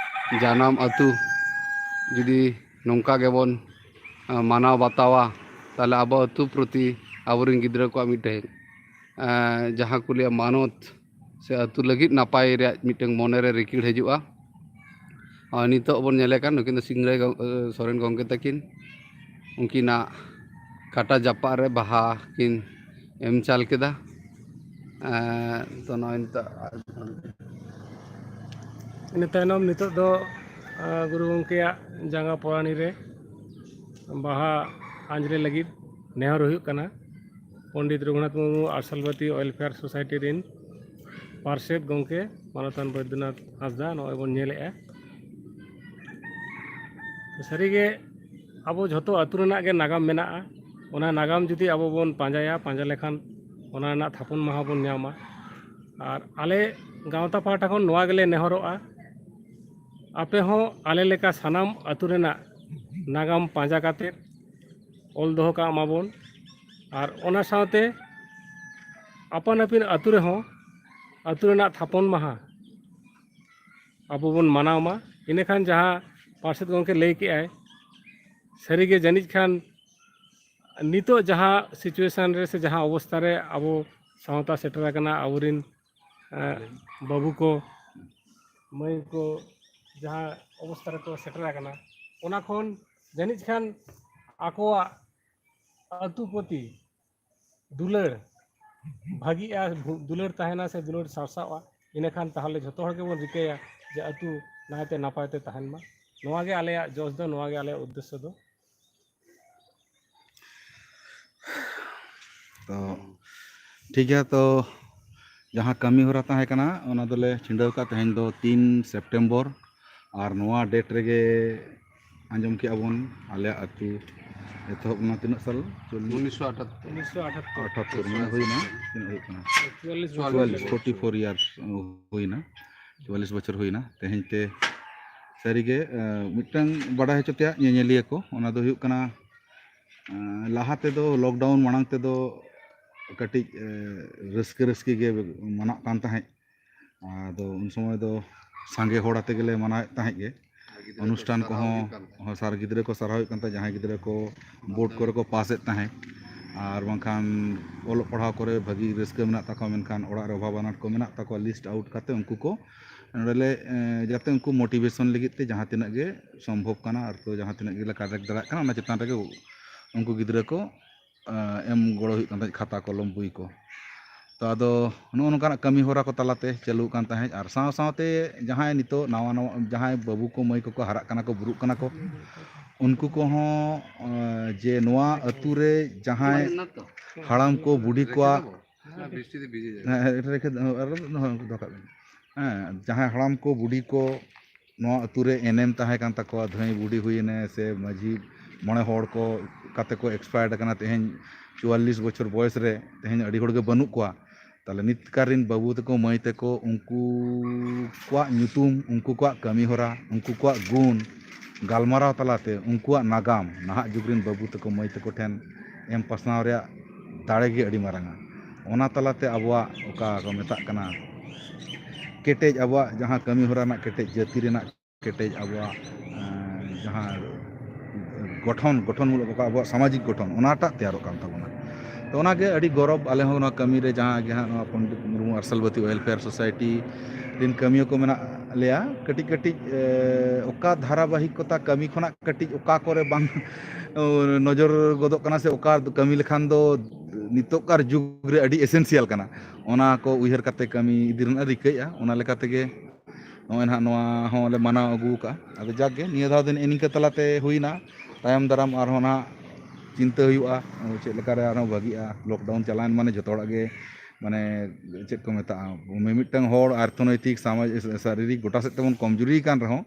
ᱡᱟᱱᱟᱢ ᱟᱹᱛᱩ ᱡᱩᱫᱤ ᱱᱚᱝᱠᱟ ᱜᱮᱵᱚᱱ ᱢᱟᱱᱟᱣ ᱵᱟᱛᱟᱣᱟ, ᱛᱟᱦᱚᱞᱮ ᱟᱵᱚ ᱟᱹᱛᱩ ᱯᱨᱚᱛᱤ ᱟᱵᱚᱨᱮᱱ ᱜᱤᱫᱽᱨᱟᱹ ᱠᱚᱣᱟᱜ ᱢᱤᱫᱴᱮᱱ ᱡᱟᱦᱟᱸ ᱠᱚ ᱞᱟᱹᱭᱟ ᱢᱟᱱᱚᱛ ᱥᱮ ᱟᱹᱛᱩ ᱞᱟᱹᱜᱤᱫ ᱱᱟᱯᱟᱭ ᱨᱮᱭᱟᱜ ᱢᱤᱫᱴᱮᱱ ᱢᱚᱱᱮᱨᱮ ᱨᱤᱠᱤᱲ ᱦᱤᱡᱩᱜᱼᱟ᱾ ᱟᱨ ᱱᱤᱛᱚᱜ ᱵᱚᱱ ᱧᱮᱞᱮ ᱠᱟᱱ ᱱᱩᱠᱤᱱ ᱫᱚ ᱥᱤᱝᱨᱟᱹᱭ ᱥᱚᱨᱮᱱ ᱜᱚᱢᱠᱮ ᱛᱟᱹᱠᱤᱱ, ᱩᱱᱠᱤᱱᱟᱜ ᱠᱟᱴᱟ ᱡᱟᱯᱟᱜ ᱨᱮ ᱵᱟᱦᱟ ᱠᱤᱱ ᱮᱢ ᱪᱟᱞ ᱠᱮᱫᱟ᱾ ᱛᱚ ᱱᱚᱜᱼᱚᱭ ᱱᱤᱛᱚᱜ ᱤᱱᱟᱹ ᱛᱟᱭᱱᱚᱢ ᱱᱤᱛᱚᱜ ᱫᱚ ᱜᱩᱨᱩ ᱜᱚᱢᱠᱮᱭᱟᱜ ᱡᱟᱸᱜᱟ ᱯᱚᱲᱟᱱᱤ ᱨᱮ ᱵᱟᱦᱟ ᱟᱸᱡᱽᱞᱮ ᱞᱟᱹᱜᱤᱫ ᱱᱮᱦᱚᱨ ᱦᱩᱭᱩᱜ ᱠᱟᱱᱟ᱾ ᱯᱚᱱᱰᱤᱛ ᱨᱚᱜᱷᱩᱱᱟᱛᱷ ᱢᱩᱨᱢᱩ ᱟᱨᱥᱟᱞᱵᱟᱛᱤ ᱣᱮᱞᱯᱷᱮᱭᱟᱨ ᱥᱳᱥᱟᱭᱴᱤ ᱨᱤᱱ ᱯᱟᱨᱥᱮᱛ ᱜᱚᱢᱠᱮ ᱢᱟᱱᱚᱛᱟᱱ ᱵᱳᱭᱫᱚᱱᱟᱛᱷ ᱦᱟᱸᱥᱫᱟ ᱱᱚᱜᱼᱚᱭ ᱵᱚᱱ ᱧᱮᱞᱮᱜᱼᱟ᱾ ᱥᱟᱹᱨᱤᱜᱮ ᱟᱵᱚ ᱡᱷᱚᱛᱚ ᱟᱹᱛᱩ ᱨᱮᱱᱟᱜ ᱜᱮ ᱱᱟᱜᱟᱢ ᱢᱮᱱᱟᱜᱼᱟ᱾ ᱚᱱᱟ ᱱᱟᱜᱟᱢ ᱡᱩᱫᱤ ᱟᱵᱚ ᱵᱚᱱ ᱯᱟᱸᱡᱟᱭᱟ, ᱯᱟᱸᱡᱟ ᱞᱮᱠᱷᱟᱱ ᱚᱱᱟ ᱨᱮᱱᱟᱜ ᱛᱷᱟᱯᱚᱱ ᱢᱟᱦᱟ ᱵᱚᱱ ᱧᱟᱢᱟ᱾ ᱟᱨ ᱟᱞᱮ ᱜᱟᱶᱛᱟ ᱯᱟᱦᱴᱟ ᱠᱷᱚᱱ ᱱᱚᱣᱟ ᱜᱮᱞᱮ ᱱᱮᱦᱚᱨᱚᱜᱼᱟ, ᱟᱯᱮ ᱦᱚᱸ ᱟᱞᱮ ᱞᱮᱠᱟ ᱥᱟᱱᱟᱢ ᱟᱹᱛᱩ ᱨᱮᱱᱟᱜ ᱱᱟᱜᱟᱢ ᱯᱟᱸᱡᱟ ᱠᱟᱛᱮᱫ ᱚᱞ ᱫᱚᱦᱚ ᱠᱟᱜ ᱢᱟᱵᱚᱱ᱾ ᱟᱨ ᱚᱱᱟ ᱥᱟᱶᱛᱮ ᱟᱯᱟᱱ ᱟᱹᱯᱤᱱ ᱟᱹᱛᱩ ᱨᱮᱦᱚᱸ ᱟᱹᱛᱩ ᱨᱮᱱᱟᱜ ᱛᱷᱟᱯᱚᱱ ᱢᱟᱦᱟ ᱟᱵᱚ ᱵᱚᱱ ᱢᱟᱱᱟᱣ ᱢᱟ᱾ ᱤᱱᱟᱹᱠᱷᱟᱱ ᱡᱟᱦᱟᱸ ᱯᱟᱨᱥᱮᱛ ᱜᱚᱢᱠᱮ ᱞᱟᱹᱭ ᱠᱮᱜᱼᱟᱭ, ᱥᱟᱹᱨᱤᱜᱮ ᱡᱟᱹᱱᱤᱡ ᱠᱷᱟᱱ ᱱᱤᱛᱚᱜ ᱡᱟᱦᱟᱸ situation ᱨᱮ ᱥᱮ ᱡᱟᱦᱟᱸ ᱚᱵᱚᱥᱛᱷᱟ ᱨᱮ ᱟᱵᱚ ᱥᱟᱶᱛᱟ ᱥᱮᱴᱮᱨ ᱟᱠᱟᱱᱟ, ᱟᱵᱚᱨᱮᱱ ᱵᱟᱹᱵᱩ ᱠᱚ, ᱢᱟᱹᱭ ᱠᱚ ᱡᱟᱦᱟᱸ ᱚᱵᱚᱥᱛᱷᱟ ᱨᱮᱠᱚ ᱥᱮᱴᱮᱨ ᱟᱠᱟᱱᱟ, ᱚᱱᱟ ᱠᱷᱚᱱ ᱡᱟᱹᱱᱤᱡ ᱠᱷᱟᱱ ᱟᱠᱚᱣᱟᱜ ᱟᱹᱛᱩ ᱯᱨᱚᱛᱤ ᱫᱩᱞᱟᱹᱲ ᱵᱷᱟᱹᱜᱤᱜᱼᱟ, ᱵᱷᱩ- ᱫᱩᱞᱟᱹᱲ ᱛᱟᱦᱮᱱᱟ ᱥᱮ ᱫᱩᱞᱟᱹᱲ ᱥᱟᱨᱥᱟᱜᱼᱟ, ᱤᱱᱟᱹᱠᱷᱟᱱ ᱛᱟᱦᱚᱞᱮ ᱡᱷᱚᱛᱚ ᱦᱚᱲ ᱜᱮᱵᱚᱱ ᱨᱤᱠᱟᱹᱭᱟ ᱡᱮ ᱟᱹᱛᱩ ᱱᱟᱭᱛᱮ ᱱᱟᱯᱟᱭ ᱛᱮ ᱛᱟᱦᱮᱱ ᱢᱟ᱾ ᱱᱚᱣᱟ ᱜᱮ ᱟᱞᱮᱭᱟᱜ ᱡᱚᱥ ᱫᱚ, ᱱᱚᱣᱟ ᱜᱮ ᱟᱞᱮᱭᱟᱜ ᱩᱫᱽᱫᱮᱥᱥᱚ ᱫᱚ᱾ ᱛᱚ ᱴᱷᱤᱠ ᱜᱮᱭᱟ, ᱛᱚ ᱡᱟᱦᱟᱸ ᱠᱟᱹᱢᱤ ᱦᱚᱨᱟ ᱛᱟᱦᱮᱸ ᱠᱟᱱᱟ ᱚᱱᱟ ᱫᱚᱞᱮ ᱪᱷᱤᱰᱟᱹᱣ ᱠᱟᱜ ᱛᱮᱦᱮᱧ ᱫᱚ ᱛᱤᱱ ᱥᱮᱯᱴᱮᱢᱵᱚᱨ, ᱟᱨ ᱱᱚᱣᱟ ᱰᱮᱴ ᱨᱮᱜᱮ ᱟᱸᱡᱚᱢ ᱠᱮᱜᱼᱟ ᱵᱚᱱ ᱟᱞᱮᱭᱟᱜ ᱟᱹᱛᱩ ᱮᱛᱚᱦᱚᱵ ᱞᱮᱱᱟ ᱛᱤᱱᱟᱹᱜ ᱥᱟᱞ? ᱪᱚᱞᱞᱤᱥ? ᱩᱱᱤᱥᱥᱚ ᱟᱴᱷᱟᱛᱛᱚᱨ᱾ ᱩᱱᱤᱥᱥᱚ ᱟᱴᱷᱟᱛᱛᱚᱨ᱾ ᱟᱴᱷᱟᱛᱛᱚᱨ ᱢᱟᱱᱮ ᱦᱩᱭᱱᱟ, ᱛᱤᱱᱟᱹᱜ ᱦᱩᱭᱩᱜ ᱠᱟᱱᱟ? ᱪᱩᱣᱟᱞᱞᱤᱥ ᱪᱩᱣᱟᱞᱞᱤᱥ ᱪᱩᱣᱟᱞᱞᱤᱥ, ᱯᱷᱳᱨᱴᱤ ᱯᱷᱳᱨ ᱤᱭᱟᱨᱥ ᱦᱩᱭᱱᱟ, ᱪᱩᱣᱟᱞᱞᱤᱥ ᱵᱚᱪᱷᱚᱨ ᱦᱩᱭᱱᱟ ᱛᱮᱦᱮᱧ ᱛᱮ᱾ ᱥᱟᱹᱨᱤᱜᱮ ᱟᱸ, ᱢᱤᱫᱴᱟᱝ ᱵᱟᱰᱟᱭ ᱦᱚᱪᱚ ᱛᱮᱭᱟᱜ ᱧᱮᱧᱮᱞᱤᱭᱟᱹ ᱠᱚ, ᱚᱱᱟ ᱫᱚ ᱦᱩᱭᱩᱜ ᱠᱟᱱᱟ ᱟᱸ, ᱞᱟᱦᱟ ᱛᱮᱫᱚ ᱞᱚᱠᱰᱟᱣᱩᱱ ᱢᱟᱲᱟᱝ ᱛᱮᱫᱚ ᱠᱟᱹᱴᱤᱡ ᱮ, ᱨᱟᱹᱥᱠᱟᱹ ᱨᱟᱹᱥᱠᱤ ᱜᱮ ᱢᱟᱱᱟᱜ ᱠᱟᱱ ᱛᱟᱦᱮᱸᱫ᱾ ᱟᱫᱚ ᱩᱱ ᱥᱚᱢᱚᱭ ᱫᱚ ᱥᱟᱸᱜᱮ ᱦᱚᱲ ᱟᱛᱮ ᱜᱮᱞᱮ ᱢᱟᱱᱟᱣᱮᱫ ᱛᱟᱦᱮᱸᱫ ᱜᱮ᱾ ᱜᱤᱫᱽᱨᱟᱹ ᱠᱚ ᱚᱱᱩᱥᱴᱷᱟᱱ ᱥᱟᱨᱦᱟᱣ ᱠᱚᱦᱚᱸ ᱦᱩᱭᱩᱜ ᱠᱟᱱ ᱛᱟᱦᱮᱸᱫ᱾ ᱦᱚᱸ, ᱥᱟᱨ ᱜᱤᱫᱽᱨᱟᱹ ᱠᱚ ᱥᱟᱨᱦᱟᱣ ᱦᱩᱭᱩᱜ ᱠᱟᱱ ᱛᱟᱦᱮᱸᱫ, ᱡᱟᱦᱟᱸᱭ ᱜᱤᱫᱽᱨᱟᱹ ᱠᱚ ᱵᱳᱨᱰ ᱠᱚᱨᱮ ᱠᱚ ᱯᱟᱥᱮᱫ ᱛᱟᱦᱮᱸᱫ, ᱟᱨ ᱵᱟᱝᱠᱷᱟᱱ ᱚᱞᱚᱜ ᱯᱟᱲᱦᱟᱣ ᱠᱚᱨᱮ ᱵᱷᱟᱹᱜᱤ ᱨᱟᱹᱥᱠᱟᱹ ᱢᱮᱱᱟᱜ ᱛᱟᱠᱚᱣᱟ, ᱢᱮᱱᱠᱷᱟᱱ ᱚᱲᱟᱜ ᱨᱮ ᱚᱵᱷᱟᱵᱽ ᱟᱱᱟᱴ ᱠᱚ ᱢᱮᱱᱟᱜ ᱛᱟᱠᱚᱣᱟ, ᱞᱤᱥᱴ ᱟᱣᱩᱴ ᱠᱟᱛᱮ ᱩᱱᱠᱩ ᱠᱚ ᱱᱚᱰᱮ ᱞᱮ ᱮ, ᱡᱟᱛᱮ ᱩᱱᱠᱩ ᱢᱳᱴᱤᱵᱷᱮᱥᱚᱱ ᱞᱟᱹᱜᱤᱫ ᱛᱮ ᱡᱟᱦᱟᱸ ᱛᱤᱱᱟᱹᱜ ᱜᱮ ᱥᱚᱢᱵᱷᱚᱵ ᱠᱟᱱᱟ, ᱟᱨ ᱛᱚ ᱡᱟᱦᱟᱸ ᱛᱤᱱᱟᱹᱜ ᱜᱮᱞᱮ ᱠᱟᱞᱮᱠᱴ ᱫᱟᱲᱮᱭᱟᱜ ᱠᱟᱱᱟ ᱚᱱᱟ ᱪᱮᱛᱟᱱ ᱨᱮᱜᱮ ᱩᱱᱠᱩ ᱜᱤᱫᱽᱨᱟᱹ ᱠᱚ ᱮ, ᱮᱢ ᱜᱚᱲᱚ ᱦᱩᱭᱩᱜ ᱠᱟᱱ ᱛᱟᱦᱮᱸᱫ, ᱠᱷᱟᱛᱟ ᱠᱚᱞᱚᱢ ᱵᱳᱭ ᱠᱚ᱾ ᱛᱚ ᱟᱫᱚ ᱱᱚᱜᱼᱚ ᱱᱚᱝᱠᱟᱱᱟᱜ ᱠᱟᱹᱢᱤ ᱦᱚᱨᱟ ᱠᱚ ᱛᱟᱞᱟᱛᱮ ᱪᱟᱹᱞᱩ ᱠᱟᱱ ᱛᱟᱦᱮᱸᱫ, ᱟᱨ ᱥᱟᱶ ᱥᱟᱶᱛᱮ ᱡᱟᱦᱟᱸᱭ ᱱᱤᱛᱚᱜ ᱱᱟᱣᱟ ᱱᱟᱣᱟ ᱡᱟᱦᱟᱸᱭ ᱵᱟᱹᱵᱩ ᱠᱚ ᱢᱟᱹᱭ ᱠᱚᱠᱚ ᱦᱟᱨᱟᱜ ᱠᱟᱱᱟ ᱠᱚ, ᱵᱩᱨᱩᱜ ᱠᱟᱱᱟ ᱠᱚ, ᱩᱱᱠᱩ ᱠᱚᱦᱚᱸ ᱮ, ᱡᱮ ᱱᱚᱣᱟ ᱟᱹᱛᱩ ᱨᱮ ᱡᱟᱦᱟᱸᱭ ᱦᱟᱲᱟᱢ ᱠᱚ ᱵᱩᱰᱷᱤ ᱠᱚᱣᱟᱜ ᱚᱱᱟ ᱵᱤᱥᱴᱤ ᱫᱚ ᱵᱷᱤᱡᱮ ᱡᱟᱭᱜᱟ᱾ ᱦᱮᱸ, ᱦᱮᱸ, ᱨᱮᱠᱷᱮ ᱫᱚᱦᱚ, ᱟᱨ ᱫᱚᱦᱚ, ᱫᱚᱦᱚ ᱠᱟᱜ ᱵᱮᱱ᱾ ᱦᱮᱸ, ᱡᱟᱦᱟᱸᱭ ᱦᱟᱲᱟᱢ ᱠᱚ ᱵᱩᱰᱷᱤ ᱠᱚ ᱱᱚᱣᱟ ᱟᱹᱛᱩ ᱨᱮ ᱮᱱᱮᱢ ᱛᱟᱦᱮᱸ ᱠᱟᱱ ᱛᱟᱠᱚᱣᱟ, ᱫᱷᱟᱹᱭ ᱵᱩᱰᱷᱤ ᱦᱩᱭᱮᱱᱟ ᱥᱮ ᱢᱟᱹᱡᱷᱤ ᱢᱚᱬᱮ ᱦᱚᱲ ᱠᱚ ᱠᱟᱛᱮ ᱠᱚ ᱮᱠᱥᱯᱟᱭᱟᱨᱰ ᱟᱠᱟᱱᱟ, ᱛᱮᱦᱮᱧ ᱪᱩᱣᱟᱞᱞᱤᱥ ᱵᱚᱪᱷᱚᱨ ᱵᱚᱭᱮᱥ ᱨᱮ ᱛᱮᱦᱮᱧ ᱟᱹᱰᱤ ᱦᱚᱲ ᱜᱮ ᱵᱟᱹᱱᱩᱜ ᱠᱚᱣᱟ᱾ ᱛᱟᱦᱞᱮ ᱱᱤᱛᱠᱟᱨ ᱨᱤᱱ ᱵᱟᱹᱵᱩ ᱛᱟᱠᱚ ᱢᱟᱹᱭ ᱛᱟᱠᱚ ᱩᱱᱠᱩ ᱠᱚᱣᱟᱜ ᱧᱩᱛᱩᱢ, ᱩᱱᱠᱩ ᱠᱚᱣᱟᱜ ᱠᱟᱹᱢᱤ ᱦᱚᱨᱟ, ᱩᱱᱠᱩ ᱠᱚᱣᱟᱜ ᱜᱩᱱ ᱜᱟᱞᱢᱟᱨᱟᱣ ᱛᱟᱞᱟᱛᱮ ᱩᱱᱠᱩᱣᱟᱜ ᱱᱟᱜᱟᱢ ᱱᱟᱦᱟᱜ ᱡᱩᱜᱽ ᱨᱤᱱ ᱵᱟᱹᱵᱩ ᱛᱟᱠᱚ ᱢᱟᱹᱭ ᱛᱟᱠᱚ ᱴᱷᱮᱱ ᱮᱢ ᱯᱟᱥᱱᱟᱣ ᱨᱮᱭᱟᱜ ᱫᱟᱲᱮ ᱜᱮ ᱟᱹᱰᱤ ᱢᱟᱨᱟᱝᱟ᱾ ᱚᱱᱟ ᱛᱟᱞᱟᱛᱮ ᱟᱵᱚᱣᱟᱜ ᱚᱠᱟ ᱠᱚ ᱢᱮᱛᱟᱜ ᱠᱟᱱᱟ ᱠᱮᱴᱮᱡ, ᱟᱵᱚᱣᱟᱜ ᱡᱟᱦᱟᱸ ᱠᱟᱹᱢᱤ ᱦᱚᱨᱟ ᱨᱮᱱᱟᱜ ᱠᱮᱴᱮᱡ, ᱡᱟᱹᱛᱤ ᱨᱮᱱᱟᱜ ᱠᱮᱴᱮᱡ, ᱟᱵᱚᱣᱟᱜ ᱮᱸ, ᱡᱟᱦᱟᱸ ᱜᱚᱴᱷᱚᱱ, ᱜᱚᱴᱷᱚᱱᱢᱩᱞᱚᱠ ᱚᱠᱟ ᱟᱵᱚᱣᱟᱜ ᱥᱟᱢᱟᱡᱤᱠ ᱜᱚᱴᱷᱚᱱ, ᱚᱱᱟᱴᱟᱜ ᱛᱮᱭᱟᱨᱚᱜ ᱠᱟᱱ ᱛᱟᱵᱚᱱᱟ᱾ ᱛᱚ ᱚᱱᱟᱜᱮ ᱟᱹᱰᱤ ᱜᱚᱨᱚᱵᱽ, ᱟᱞᱮ ᱦᱚᱸ ᱱᱚᱣᱟ ᱠᱟᱹᱢᱤ ᱨᱮ ᱡᱟᱦᱟᱸ ᱜᱮ ᱦᱟᱸᱜ ᱱᱚᱣᱟ ᱯᱚᱱᱰᱤᱛ ᱢᱩᱨᱢᱩ ᱟᱨᱥᱟᱞ ᱵᱟᱹᱛᱤ ᱣᱮᱞᱯᱷᱮᱭᱟᱨ ᱥᱳᱥᱟᱭᱴᱤ ᱨᱮᱱ ᱠᱟᱹᱢᱤᱭᱟᱹ ᱠᱚ ᱢᱮᱱᱟᱜ ᱞᱮᱭᱟ, ᱠᱟᱹᱴᱤᱡ ᱠᱟᱹᱴᱤᱡ ᱮ, ᱚᱠᱟ ᱫᱷᱟᱨᱟᱵᱟᱦᱤᱠᱚᱛᱟ ᱠᱟᱹᱢᱤ ᱠᱷᱚᱱᱟᱜ ᱠᱟᱹᱴᱤᱡ ᱚᱠᱟ ᱠᱚᱨᱮ ᱵᱟᱝ ᱱᱚᱡᱚᱨ ᱜᱚᱫᱚᱜ ᱠᱟᱱᱟ ᱥᱮ ᱚᱠᱟ ᱠᱟᱹᱢᱤ ᱞᱮᱠᱷᱟᱱ ᱫᱚ ᱱᱤᱛᱚᱜ ᱠᱟᱨ ᱡᱩᱜᱽ ᱨᱮ ᱟᱹᱰᱤ ᱮᱥᱮᱱᱥᱤᱭᱟᱞ ᱠᱟᱱᱟ, ᱚᱱᱟ ᱠᱚ ᱩᱭᱦᱟᱹᱨ ᱠᱟᱛᱮ ᱠᱟᱹᱢᱤ ᱤᱫᱤ ᱨᱮᱱᱟᱜ ᱨᱤᱠᱟᱹᱭᱮᱫᱼᱟ᱾ ᱚᱱᱟ ᱞᱮᱠᱟ ᱛᱮᱜᱮ ᱱᱚᱜᱼᱚᱭ ᱱᱟᱦᱟᱜ ᱱᱚᱣᱟ ᱦᱚᱸᱞᱮ ᱢᱟᱱᱟᱣ ᱟᱹᱜᱩ ᱟᱠᱟᱫᱼᱟ᱾ ᱟᱫᱚ ᱡᱟᱠ ᱜᱮ, ᱱᱤᱭᱟᱹ ᱫᱷᱟᱣ ᱫᱚ ᱱᱮᱜᱼᱮ ᱱᱤᱝᱠᱟᱹ ᱛᱟᱞᱟᱛᱮ ᱦᱩᱭᱱᱟ᱾ ᱛᱟᱭᱚᱢ ᱫᱟᱨᱟᱢ ᱟᱨᱦᱚᱸ ᱱᱟᱦᱟᱜ ᱪᱤᱱᱛᱟᱹ ᱦᱩᱭᱩᱜᱼᱟ, ᱪᱮᱫ ᱞᱮᱠᱟᱨᱮ ᱟᱨᱦᱚᱸ ᱵᱷᱟᱹᱜᱤᱜᱼᱟ᱾ ᱞᱚᱠᱰᱟᱣᱩᱱ ᱪᱟᱞᱟᱣᱮᱱ ᱢᱟᱱᱮ ᱡᱚᱛᱚ ᱦᱚᱲᱟᱜ ᱜᱮ ᱢᱟᱱᱮ ᱪᱮᱫ ᱠᱚ ᱢᱮᱛᱟᱜᱼᱟ, ᱢᱤᱢᱤᱫᱴᱟᱝ ᱦᱚᱲ ᱟᱨᱛᱷᱚᱱᱳᱭᱛᱤᱠ, ᱥᱟᱢᱟᱡᱤᱠ, ᱥᱟᱨᱤᱨᱤᱠ ᱜᱚᱴᱟ ᱥᱮᱫ ᱛᱮᱵᱚᱱ ᱠᱚᱢᱡᱩᱨᱤ ᱟᱠᱟᱱ ᱨᱮᱦᱚᱸ,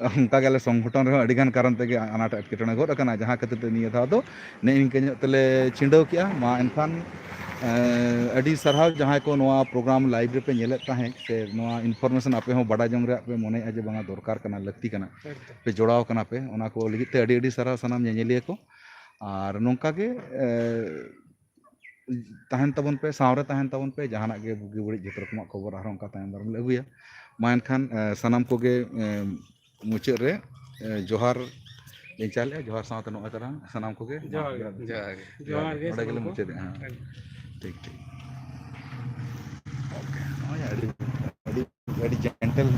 ᱚᱱᱠᱟ ᱜᱮ ᱟᱞᱮ ᱥᱚᱝᱜᱚᱴᱷᱚᱱ ᱨᱮᱦᱚᱸ ᱟᱹᱰᱤ ᱜᱟᱱ ᱠᱟᱨᱚᱱ ᱛᱮᱜᱮ ᱟᱱᱟᱴ ᱮᱴᱠᱮᱴᱚᱬᱮ ᱜᱚᱫ ᱟᱠᱟᱱᱟ, ᱡᱟᱦᱟᱸ ᱠᱷᱟᱹᱛᱤᱨ ᱛᱮ ᱱᱤᱭᱟᱹ ᱫᱷᱟᱣ ᱫᱚ ᱱᱮᱜᱼᱮ ᱱᱤᱝᱠᱟᱹ ᱧᱚᱜ ᱛᱮᱞᱮ ᱪᱷᱤᱰᱟᱹᱣ ᱠᱮᱜᱼᱟ᱾ ᱢᱟ ᱮᱱᱠᱷᱟᱱ ᱮᱸ, ᱟᱹᱰᱤ ᱥᱟᱨᱦᱟᱣ ᱡᱟᱦᱟᱸᱭ ᱠᱚ ᱱᱚᱣᱟ ᱯᱨᱳᱜᱨᱟᱢ ᱞᱟᱭᱤᱵᱷ ᱨᱮᱯᱮ ᱧᱮᱞᱮᱫ ᱛᱟᱦᱮᱸᱫ ᱥᱮ ᱱᱚᱣᱟ ᱤᱱᱯᱷᱚᱨᱢᱮᱥᱚᱱ ᱟᱯᱮ ᱦᱚᱸ ᱵᱟᱰᱟᱭ ᱡᱚᱝ ᱨᱮᱭᱟᱜ ᱯᱮ ᱢᱚᱱᱮᱭᱮᱫᱼᱟ ᱡᱮ ᱵᱟᱝᱟ ᱫᱚᱨᱠᱟᱨ ᱠᱟᱱᱟ, ᱞᱟᱹᱠᱛᱤ ᱠᱟᱱᱟ, ᱮᱠᱫᱚᱢ᱾ ᱯᱮ ᱡᱚᱲᱟᱣ ᱠᱟᱱᱟ ᱯᱮ, ᱚᱱᱟ ᱠᱚ ᱞᱟᱹᱜᱤᱫ ᱛᱮ ᱟᱹᱰᱤ ᱟᱹᱰᱤ ᱥᱟᱨᱦᱟᱣ ᱥᱟᱱᱟᱢ ᱧᱮᱧᱮᱞᱤᱭᱟᱹ ᱠᱚ᱾ ᱟᱨ ᱱᱚᱝᱠᱟ ᱜᱮ ᱮ, ᱛᱟᱦᱮᱱ ᱛᱟᱵᱚᱱ ᱯᱮ, ᱥᱟᱶᱨᱮ ᱛᱟᱦᱮᱱ ᱛᱟᱵᱚᱱ ᱯᱮ, ᱡᱟᱦᱟᱱᱟᱜ ᱜᱮ ᱵᱩᱜᱤ ᱵᱟᱹᱲᱤᱡ ᱡᱚᱛᱚ ᱨᱚᱠᱚᱢᱟᱜ ᱠᱷᱚᱵᱚᱨ ᱟᱨᱦᱚᱸ ᱚᱱᱠᱟ ᱛᱟᱭᱚᱢ ᱫᱟᱨᱟᱢ ᱞᱮ ᱟᱹᱜᱩᱭᱟ᱾ ᱢᱟ ᱮᱱᱠᱷᱟᱱ ᱮ, ᱥᱟᱱᱟᱢ ᱠᱚᱜᱮ ᱮ, ᱢᱩᱪᱟᱹᱫ ᱨᱮ ᱮ, ᱡᱚᱦᱟᱨ ᱞᱤᱧ ᱪᱟᱞᱮᱜᱼᱟ᱾ ᱡᱚᱦᱟᱨ ᱥᱟᱶᱛᱮ ᱱᱚᱜᱼᱚᱭ ᱛᱟᱞᱟᱝ ᱥᱟᱱᱟᱢ ᱠᱚᱜᱮ ᱡᱚᱦᱟᱨ ᱜᱮ᱾ ᱡᱚᱦᱟᱨ ᱜᱮ᱾ ᱡᱚᱦᱟᱨ ᱜᱮ ᱱᱚᱰᱮ ᱜᱮᱞᱮ ᱥᱟᱱᱟᱢ ᱠᱚ᱾ ᱢᱩᱪᱟᱹᱫᱮᱜᱼᱟ᱾ ᱦᱮᱸ᱾ ᱦᱮᱸ᱾ ᱴᱷᱤᱠ, ᱴᱷᱤᱠ᱾ ᱱᱚᱜᱼᱚᱭ ᱟᱹᱰᱤ, ᱟᱹᱰᱤ, ᱟᱹᱰᱤ ᱡᱮᱱᱴᱮᱞ